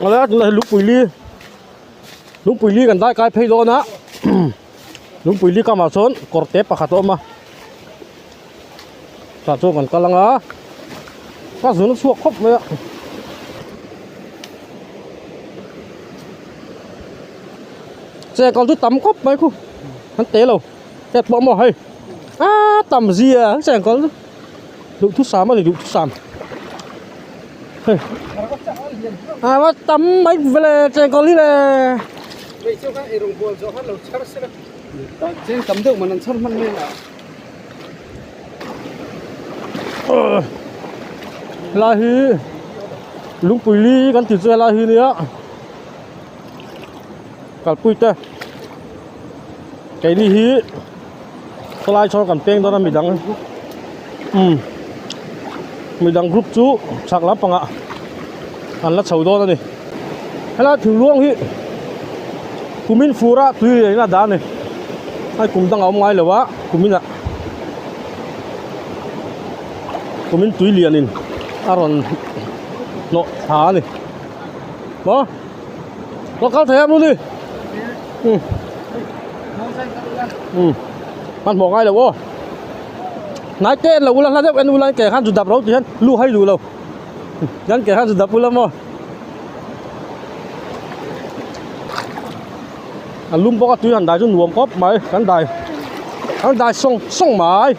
Awle tunah hian lungpui li lungpui li kan dai kai phei dawn a lungpui li kamah chuan kawr te pakhat a awm a tah chuan kan kal ang a ka zun a chhuak khawp mai a. Chengkawl chu tam khawp mai khu an te lo hriat pawh maw hei aaa tam zia an chengkawl chu duhthusam a ni duhthusam hei a va tam mai vele chengkawl hi le. Helai hi lungpui li kan tih chu helai hi nia. Kalpui te keini hi khawlai chhawr kan peng dawn a midang umm midang group chu chhak lampangah an la chho dawn a ni helai thingluang hi kumin fur a tui lian in a dah a ni hei kum dangah a awm ngai lo a kumin ah kumin tui lian in a rawn hnawh thla a ni. Maw? Lo kal thei a Muni. Um. Um. Hmanhmawh ngai lo aw. Hnai te en lo ula hla deuh en ula ke khan zu dap ro ti hian lu hai duh lo. Hian ke khan zu dap ula maw. A lum bawk a tui han dai chu nuam khawp mai kan dai kan dai sawng sawng mai.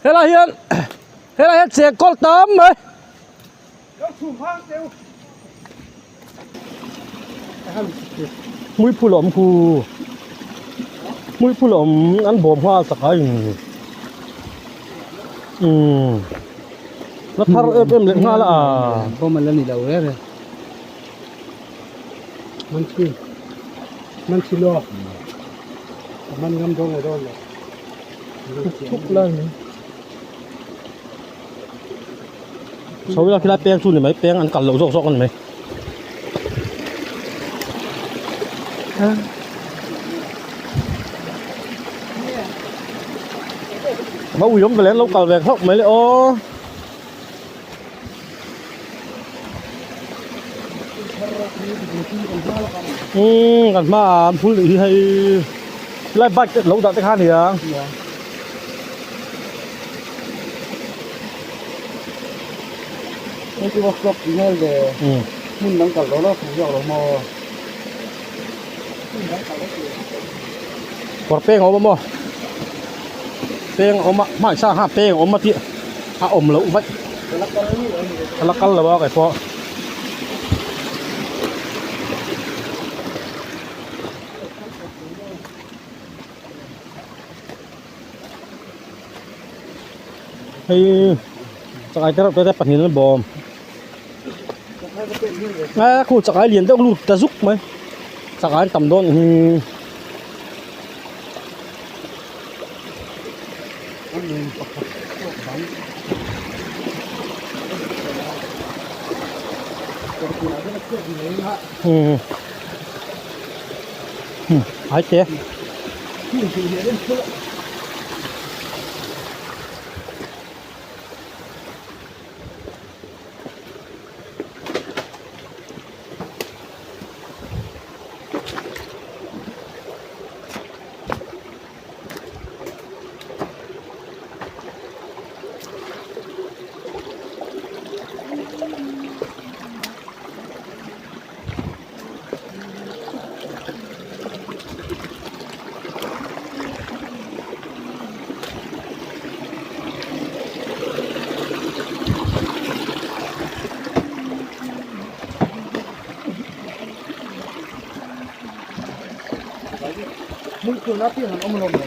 Helai hian helai hian chengkawl tam mai. Hmuiphul a awm khu hmuiphul a awm an bawm nghal tak a in umm la thar em em leh nghal a bawm a la ni lo reng reng man chi man chi lo man ngam dawn lo dawn lo thuk lai mai. Chho ila khilai peng chu ni mai peng an kal loh zawk zawk a ni mai. Va ui awm ve le an lo kal ve khawp mai le aw. Umm kan hmaah an phul leh hi hei helai bike te lo dah te kha a ni ang. Hei chu workshop tih hmel ve hmun dang kalh lo lo thei zawk lo maw. Kawr peng a awm a maw peng a awm a hmaisa kha peng a awm a tih a awm loh vaih a la kal lo a kei pawh. Hei chakai te reuh te te pahnih an bawm a khu chakai lian deuh lut ta zuk mai chakai an tam dawn hi. Ai te.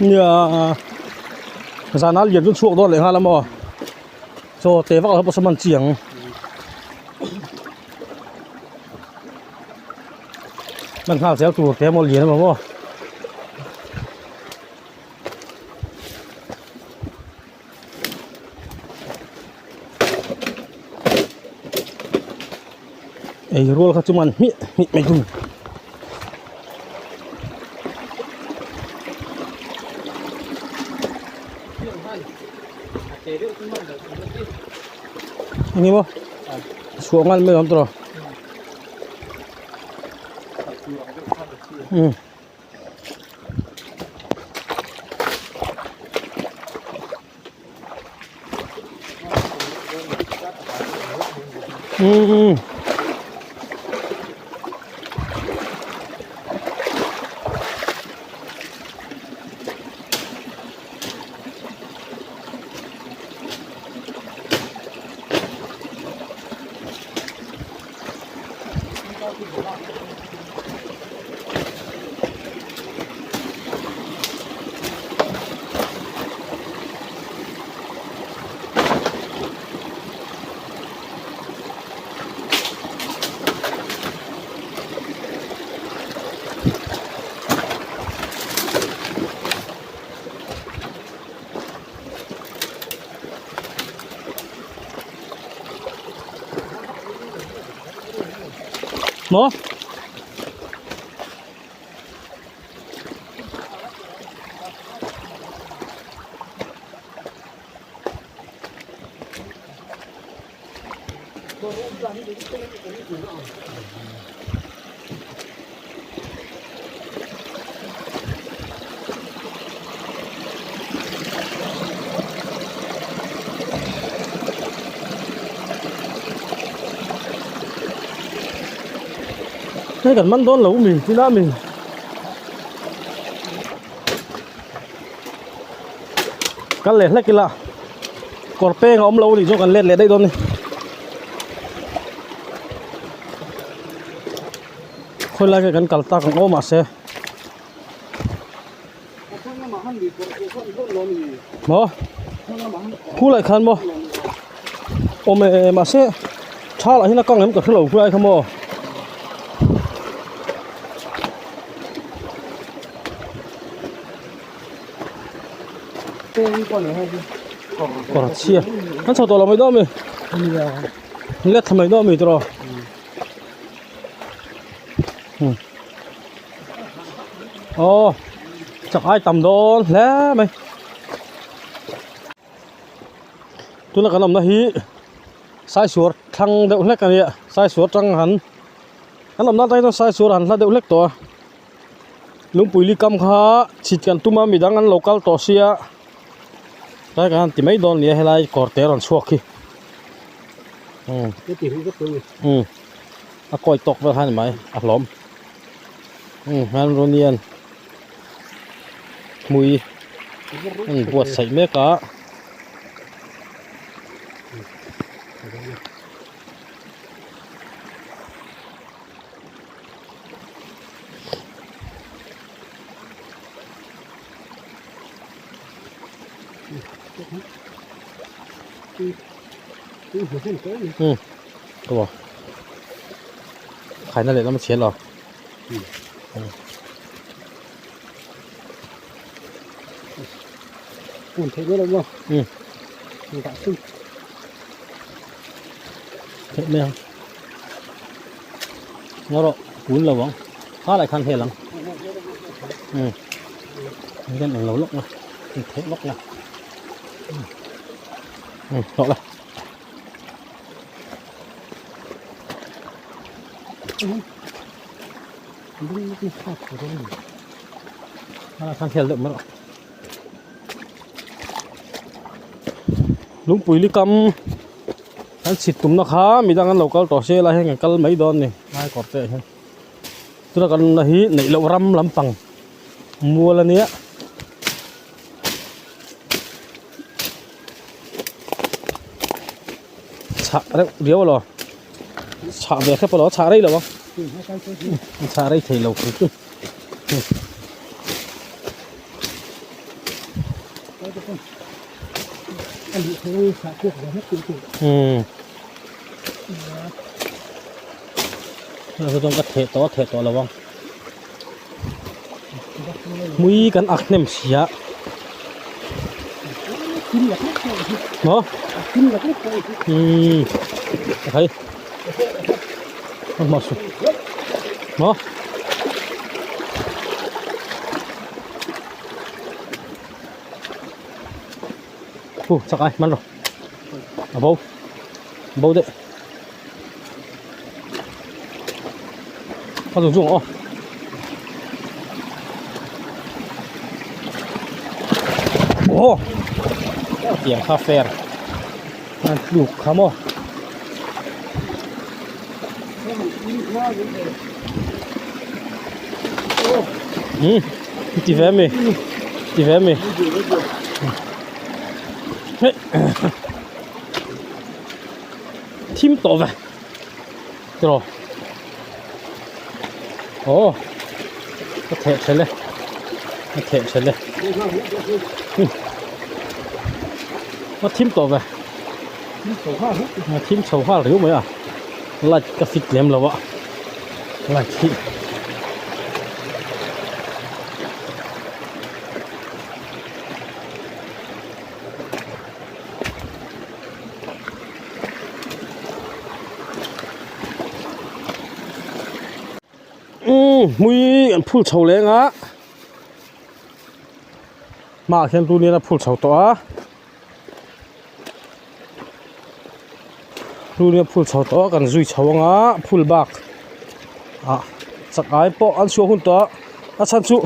Nia zana lian chu chhuak dawn leh nghal a maw chaw te vak lo pawh saw man chiang. Hman nghal zel tur te maw lian emaw maw. Ei rual kha chu man hmiah hmiah mai thung. Eng emaw chhuah ngal mai awm tawh umm. Umm. Maw? Hei kan man dawn lo mi tina mi kal leh hlek ila kawr peng a awm lo anih chuan kan let leh daih dawn a ni. Khawi lai nge kan kal tak ang aw mahse maw khulai khan maw awm e mahse tha lah hian a kang em ka hrelo khulai kha maw. Kawr chhia kan chho tawh lo mai dawn a mi let thla mai dawn a mi tiraw. Aw chak ai tam dawn hle mai tuna kan awmna hi saisuar thlang deuh hlek a nia saisuar tang han kan awmna atang hian saisuar han hla deuh hlek tawh a lungpui li kam kha chhit kan tum a midang an lo kal tawh sia tlai kan han ti mai dawn a nia helai kawr te rawn chhuak hi umm. A kawi tawk vel kha a ni mai a hlawm umm hmanrunian hmui a in buatsaih mek a. Umm. Aw khaina lehlam a chhiat lo Hmun theih mai lo maw? Um. Dah chu. Theih mai ang. Ngaw rawh kun lo ang. Kha lai khan hel ang. Um. Hian eng lo lawk na. Theih lawk na. Um, hlawh la. Lungpui li kam an chhit tumna kha midang an lo kal tawh se lai hian kan kal mai dawn a ni lai kawr te ah hian tuna kan awmna hi neih loh ram lampang mual a nia. Chhah reuh riau alo chhah ve hrep alo chhah rei lo a chhah rei thei lo khu chu umm ka theh tawh a theh tawh lo ang. Hmui kan ak hnem si a maw umm a thei. Hmanhmawh suh. Maw? Hu, chak ai, man rawh. A bo. Bo deuh. A zung zung aw. Aw. Tiang kha fair. An tluk kha maw. Hmm. Ti ve mi. Ti ve mi. Hey. Thim tawh ve. Tiraw. Aw. Ka theh thlel e. Ka theh thlel e. Ka thim tawh ve. A thim chho nghal riau mai a. Light ka fit lem lo a. Light hi. Umm hmui an phul chho leng a hmaah khian tun hian a phul chho tawh a tun hian a phul chho tawh a kan zui chho ang a phul bak ah chak ai pawh an chhuah hun tawh a a chhan chu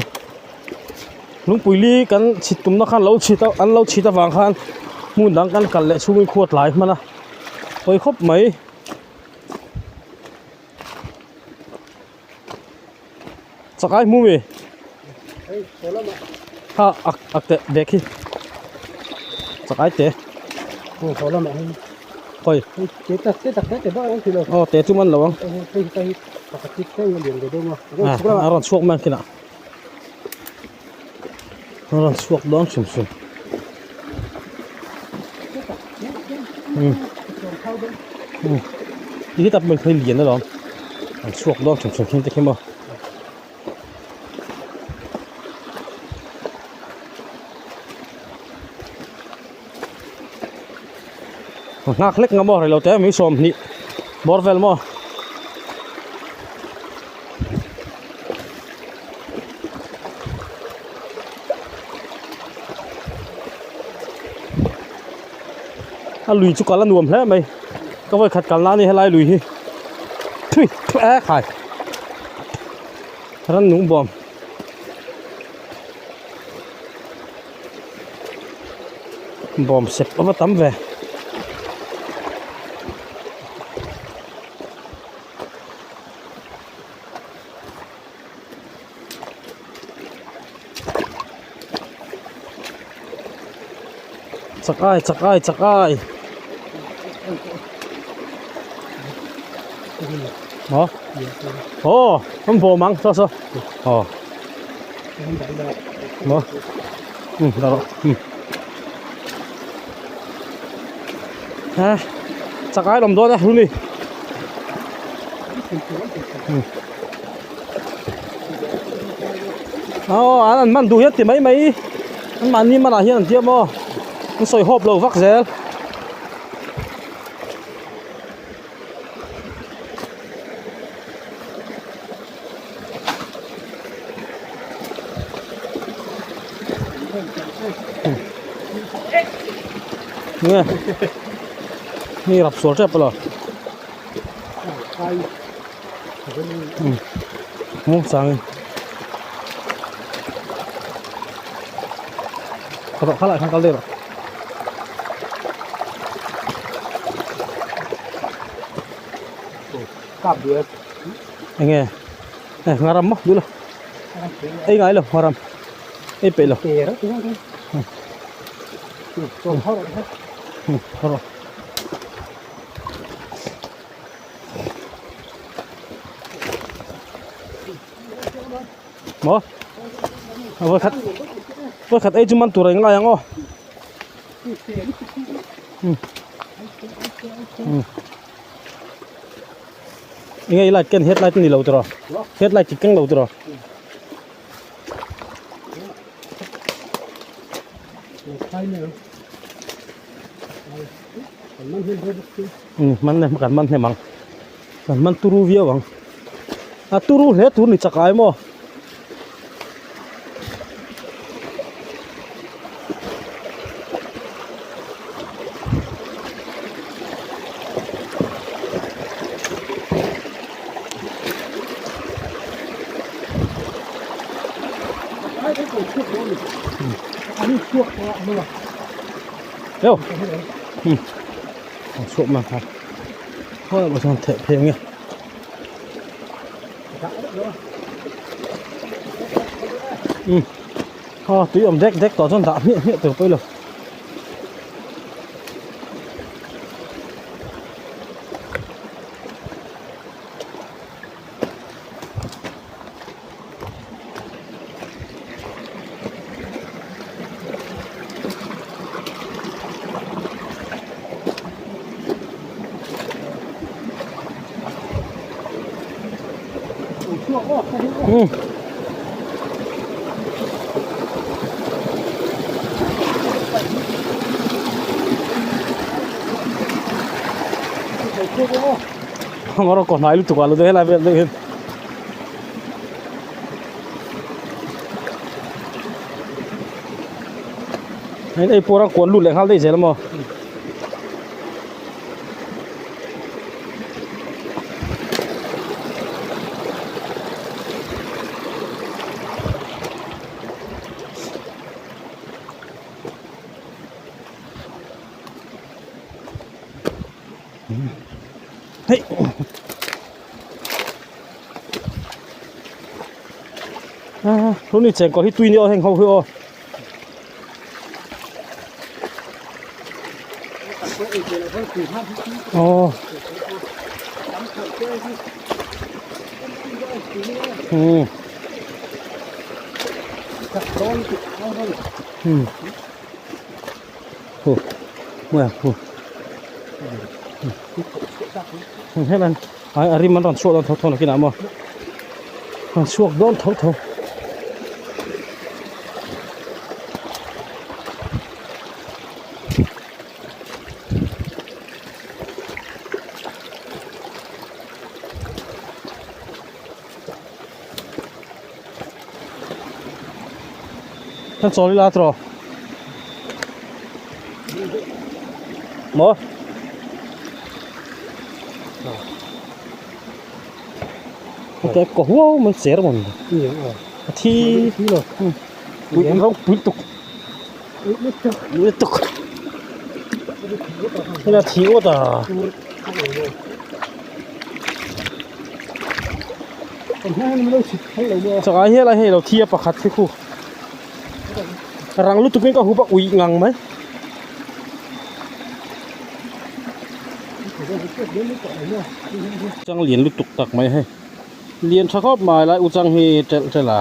Lungpui li kan chhit tumna khan lo chhit a an lo chhit avang khan hmun dang kan kal leh chhungin khua tlai hman a pawi khawp mai. Chakai hmu mi? Ha ak ak teh bag hi chakai te. Khawi? Aw te chu man lo ang. A rawn chhuak mai ang kinah. A rawn chhuak dawn hrim hrim. Um. Um. Ti hi tak mai phei lian alawm. An chhuak dawn hrim hrim thin te khi maw. Nghak hlek nga maw rei lo te mi 20 bawr vel maw. A lui chu kal a nuam hle mai ka vawi khat kalna a ni helai lui hi thui e khai rannung bawm bawm sep a va tam ve. Chakai chakai chakai maw aw an bawm ang saw saw aw maw um dah rawh um ha chakai lawm dawn e runi. Aw an an man duh hian ti mai mai an mahni manah hian an tia maw an sawi hawp lo vak zel. Nge mi rap sual tep lo. Muang changin Khaw khalai khan kal daih rawh. Enge eh ngaram maw duh lo ei ngai lo ngaram ei peih lo. Maw voi khat voi khat ei chu man tur a inglai ang aw enge i light ken headlight a ni lo tiraw headlight chi keng lo tiraw. Man hnem kan man hnem ang. Kan man turu viau ang. A turu hle tur ni chakai maw? Yo. Hmm. Chhuak man kha. Thôi mà xong thể phê nghe. Ừ. Ờ, tùy ông đét đét tỏ cho đã miệng miệng từ tôi rồi. Ừ. Ngoro ko nai lutuk alu de helai vel deuh hian. Hei ei pawr a kuan lut leh nghal daih zel a maw. Hei. À, lúc này chèn có hít tuy nữa hành hậu hựa. Ồ. Ừ. Ừ. Ồ. Mùi à. Ồ. Helan ai a rim an rawn chhuak dawn tho tho nakinah maw rawn chhuak dawn tho tho. Kan chawl ila tawh maw heta kaw huau mai cher mawn a thi pui rawng pui tuk pui tuk heta thi ngawt a. Chakah hian a hei lo thi a pakhat khi khu rang lutuk in ka hup a uih ngang mai. Chang lian lutuk tak mai hei lian tha khawp mai lai u chang hi telh telh a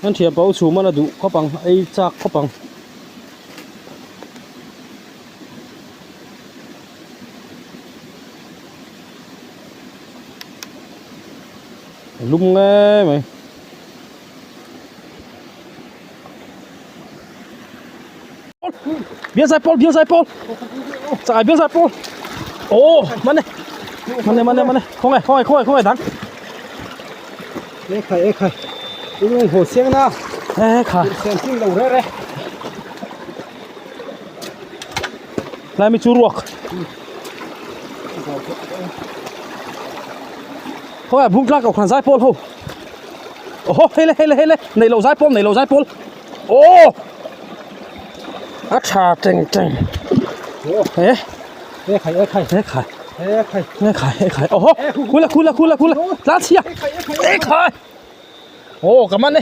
an thian pa u chhum a duh khawp ang ei chak khawp ang. Lum nge mai. Bial zai pawl, bial zai pawl. Chai bial zai pawl. Ồ, mane. Mane mane mane. Không ai, không ai, không ai, không ai thắng. E khai e khai. Ui hồ siang na. E khai. Siang chim đầu re re. Lai mi chu ruak. Thôi à bung tlak ko khan zai pawl ho. Oho hei le hei le hei le nei lo zai pawl nei lo zai pawl. Aw a tha teng teng. He e khai e khai e khai e khai e khai e khai oho khula khula khula khula tla chhia e khai. Aw ka man e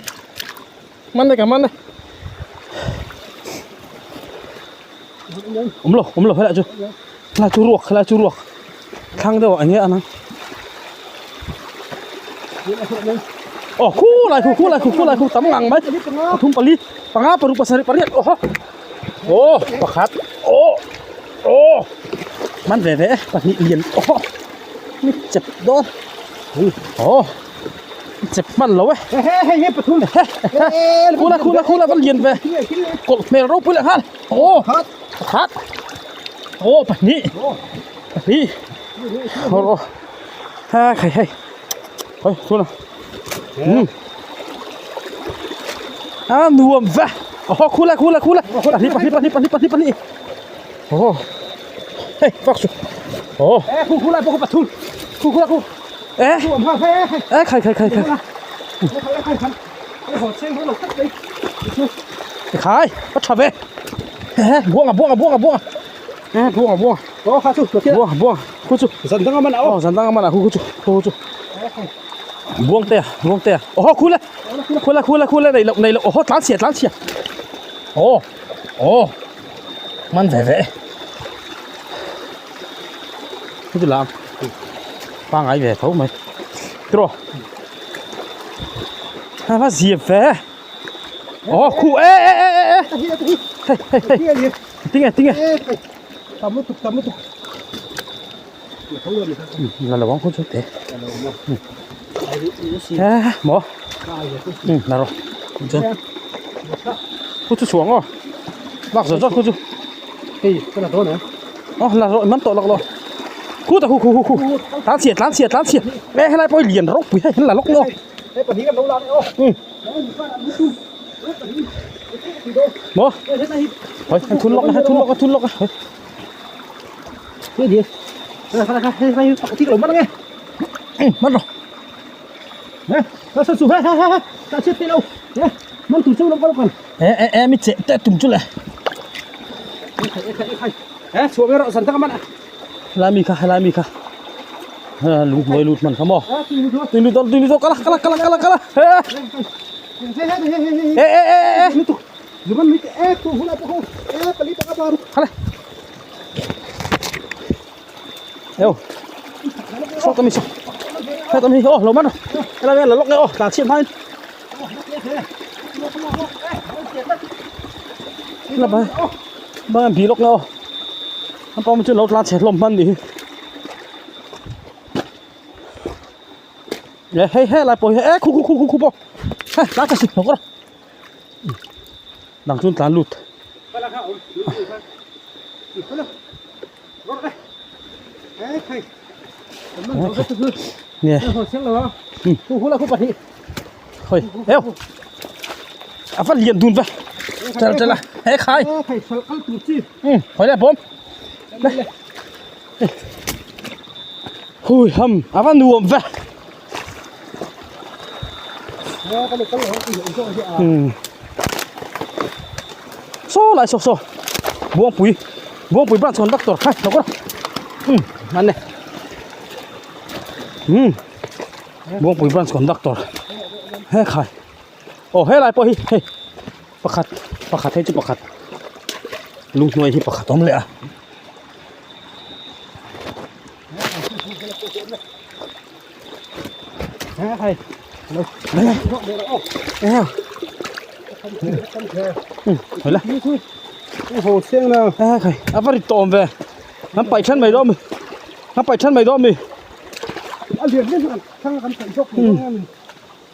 man e ka man e. Awm lo awm lo helai chu helai chu ruak helai chu ruak thlang deuh ah enge a nang aw khu lai khu khu lai khu khu lai khu tam ngang mai pathum pali panga paruk pasarih pariat aw haw aw pakhat aw aw man ve ve pahnih lian aw haw ni chep dawn aw chep hman lo e khula khula khula van lian ve kawlh hmel ropui leh nghal aw pakhat aw pahnih pahnih. Hawr aw. Ha khai hei. Hoi thun a. Um. A nuam ve. Oho khu lai khu lai khu lai. Pahnih pahnih pahnih pahnih pahnih pahnih. Oho. Hei vak su. Oh. Eh khu khu lai pawh khu pathum. Khu khu lai khu. Eh. Khu awm ha he he. Eh khai khai khai khai. Khai khai khai. Cái hồ sen nó lục tất đi. Khai, bắt chà về. Buông à buông à buông à buông à. Eh buông à buông. Có kha chu, Buông à buông. Khu chu. Dần dần mà nào. Oh, dần dần mà nào khu chu, khu chu. Buông te, buông te. Oh, khu le. Khu le khu le khu le này lộc này lộc. Oh, tlan chhia tlan chhia. Oh. Oh. Man ve ve. Khu chu làm. Pangai ve tho mai. Tro. Ha va zia ve. Oh, khu e e e e. Hey hey hey. Tinge tinge. Tam lutuk tam lutuk. La lo bang khu chu te. Eh, mo. Ừ, là rồi. Chân. Khu chu chuang o. Lak zo zo khu chu. Hey, cái là đó nè. Oh, là rồi, mắn tội lọc rồi. Khu ta khu khu khu khu. Tán xìa, tán xìa, tán xìa. Ê, cái này bôi liền rốc bùi hay là lóc lo. Hey, pahnih kan lo la o. Ừ. Mo. Thôi, anh thun lóc, anh thun lóc, anh thun lóc. Cái gì? Cái này cái này cái lồng bắt nghe. Ừ, mất rồi. Nè, nó sao sụp ha ha ha. Ta chết đi đâu. Nè, món tủ sâu nó có còn. Ê ê ê mi che te tum chu le. Ê, chuột mới rõ dần các bạn ạ. Lai mi kha, lai mi kha. Lung hnuai lut hman kha maw. Tui Tui lut tui lut kala kala kala kala kala. Ê Ê ê ê ê. Zuman mit e tu hula po e pali pa ka baru. Khala. Eo. Sok tami sok. Sok tami oh lo man. Cái này là lóc nghe oh tàn chiêm hai. Là ba. Ba em bị lóc nghe oh. Anh bao mình lóc lan chết lom man đi. Ê hey hey lại bồi ê khu khu khu khu khu bo. Hey lá cái gì nó có. Đằng chun tàn lụt. Nè. Thôi, eo. À phát liền đun vậy. Chà chà là, ê khai. Ừ, hỏi lại bom. Đây. Hui hầm, à phát nuông vậy. Ừ. Số lại số số. Buông pui. Buông pui bạn chọn đắc tổ khai, nó có. Ừ, ăn này. Ừ. Buông pui branch conductor. He khai. Oh, he lai pawh hi hei pakhat pakhat hei chu pakhat lunghnuai hi pakhat a awm leh a. A va ri tawm ve an paih then mai dawn mi an paih then mai dawn mi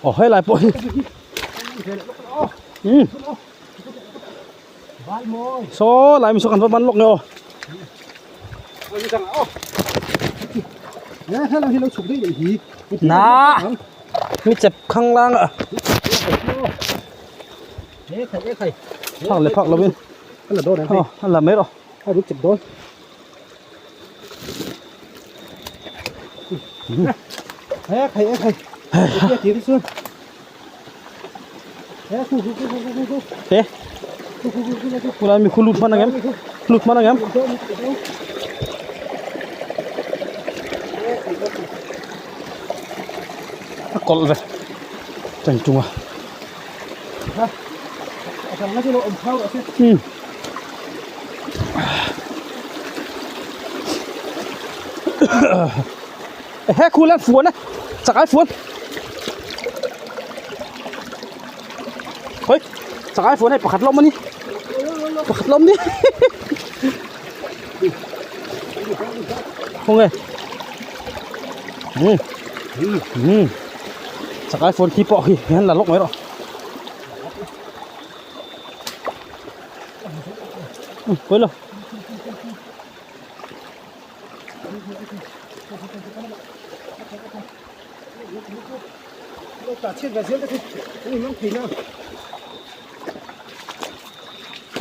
aw helai pawh hi umm saw lai mi saw kan va man lawk nge aw. Na mi chep khang lang a phak leh phak lovin aw a la mai rawh. Te khulai mi khu lut hman ang em lut hman ang em. A kawlh ve cheng chung a. Umm. He khu lan fuan a chak ai fuan hoi chak ai fuan hei pakhat lawm a ni pakhat lawm ni khawnge um um chak ai fuan khi pawh khi hian la lawk mai rawh. Quên rồi. A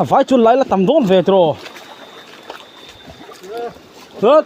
vai chuan lai la tam dawn ve tiraw. Hut.